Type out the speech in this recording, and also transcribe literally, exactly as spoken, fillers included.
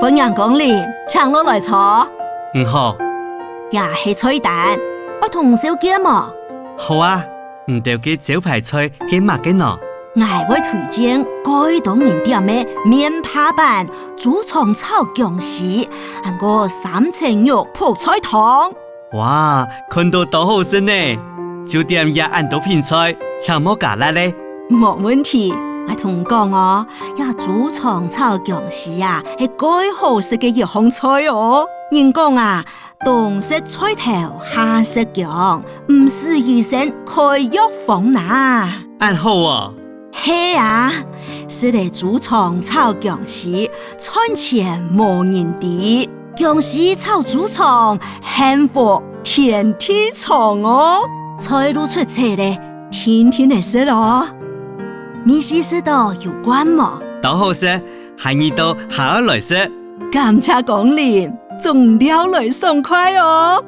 歡迎光臨，請落來坐。你好。這係菜單，愛同你紹介無？好啊，你兜个招牌菜係麼个呢？𠊎會推薦蓋多人點个面帕粄、豬腸炒薑絲，還過三層肉覆菜湯。 哇，看著當好食呢！就點這恁多品菜，請莫加辣咧。無問題，𠊎同你講哦，這豬腸炒薑絲啊，係蓋好食个一項菜哦。人講啊，冬食菜頭，夏食薑，毋使醫生開藥方哪。恁好哦！ 係啊，食了豬腸炒薑絲，賺錢無人知。薑絲炒豬腸，幸福天地長哦！菜都出冊了，定定來食哦！味緒食著有慣無？當好食，下二到還愛來食。感謝光臨，總料來爽快哦！